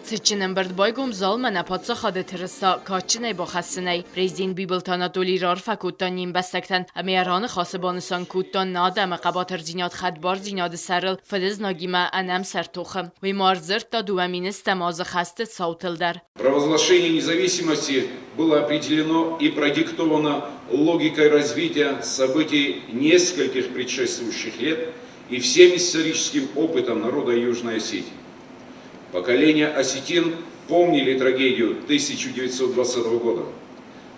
Цытджын ӕмбырд байгом залмӕ нӕ паддзахады тырыса кадджынӕй бахӕссынӕй. Президент Бибылты Анатолий раарфӕ кодта не мбӕстӕгтӕн ӕмӕ йӕ раныхасы банысан кодта нӕ адӕмы хъӕбатырдзинад хӕдбардзинады сӕрыл фыдызнагимӕ ӕнӕмсӕр тохы. Уый ма ӕрдзырдта 2010 азы хӕсты цаутыл дӕр. Провозглашение независимости было определено и продиктовано логикой развития событий нескольких предшествующих лет и всем историческим опытом народа Южной Осетии. Поколения осетин помнили трагедию 1920 года,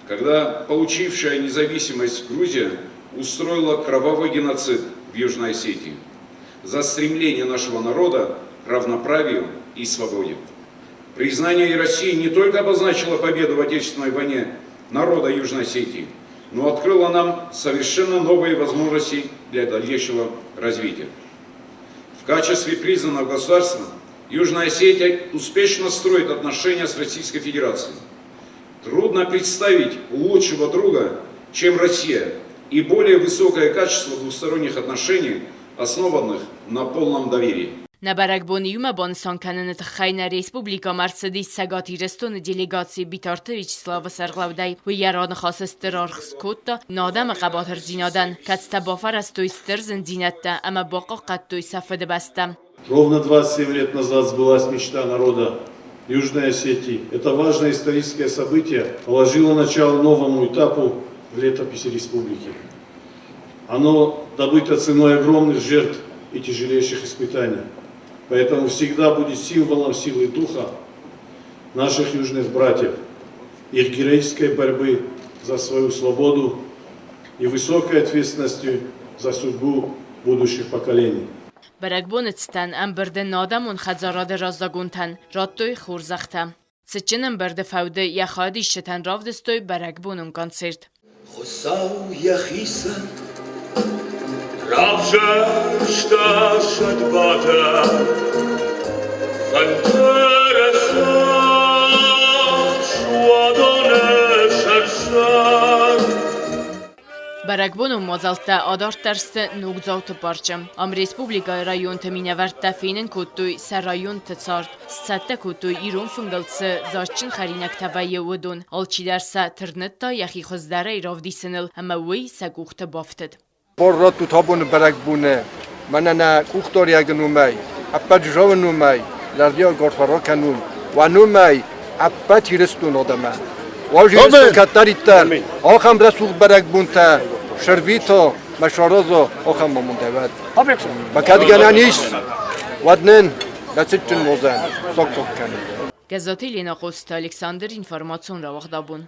когда получившая независимость Грузия устроила кровавый геноцид в Южной Осетии за стремление нашего народа к равноправию и свободе. Признание России не только обозначило победу в Отечественной войне народа Южной Осетии, но открыло нам совершенно новые возможности для дальнейшего развития. В качестве признанного государства Южная Осетия успешно строит отношения с Российской Федерацией. Трудно представить лучшего друга, чем Россия, и более высокое качество двусторонних отношений, основанных на полном доверии. Нӕ бӕрӕгбон иумӕ банысан кӕныны тыххӕй нӕ республикӕмӕ ӕрцыдис Цӕгат Ирыстоны делегаци Битарты Вячеславы сӕргълӕудӕй. Уый йӕ раныхасы стыр аргъ скодта нӕ адӕмы хъӕбатырдзинадӕн, кӕцытӕ бафӕрӕзтой стыр зындзинӕдтӕ ӕмӕ бахъахъхъӕдтой сӕ Фыдыбӕстӕ. Ровно 27 лет назад сбылась мечта народа Южной Осетии. Это важное историческое событие положило начало новому этапу в летописи республики. Оно добыто ценой огромных жертв и тяжелейших испытаний. Поэтому всегда будет символом силы духа наших южных братьев, их героической борьбы за свою свободу и высокой ответственности за судьбу будущих поколений. Бӕрӕгбоны цытӕн ӕмбырды нӕ адӕмон хӕдзарады раззагонтӕн радтой хорзӕхтӕ. Цытджын ӕмбырды фӕуды йӕ хайадисджытӕн равдыстой бӕрӕгбонон концерт. Хуыцау йӕхицӕн равзӕрста сӕдбатӕ, фӕндыры цагъд суадоны сӕр-сӕр. Бӕрӕгбонон мадзӕлттӕ адарддӕр сты Ногдзауты парчы. Ам республикӕйы районты минӕвӕрттӕ фенын кодтой сӕ районты цард, сцӕттӕ кодтой ирон фынгыл цы дзаджджын хӕринӕгтӕ вӕййы, уыдон. Алчидӕр сӕ тырныдта йӕхи хуыздӕрӕй равдисыныл ӕмӕ уый сӕ къухты бафтыд. Бар раттут абоны бӕрӕгбоны мӕнӕ нӕ къухдариӕгы номӕй, ӕппӕт зоны номӕй зӕрдиаг арфӕ ракӕнун уӕ номӕй ӕппӕт Ирыстон адӕмӕн. Уаз Ирыстон кӕддӕриддӕр ахӕм рӕсугъд бӕрӕгбонтӕ сӕрвито мӕ сараза, ахӕм амондӕй уӕд. Ма кӕд гӕнӕн ис, уӕд нын нӕ цытджын уодзӕн саккаг кӕнын. Гӕззаты Еленӕ Хъоцыты Александр, информацион рауагъдабон.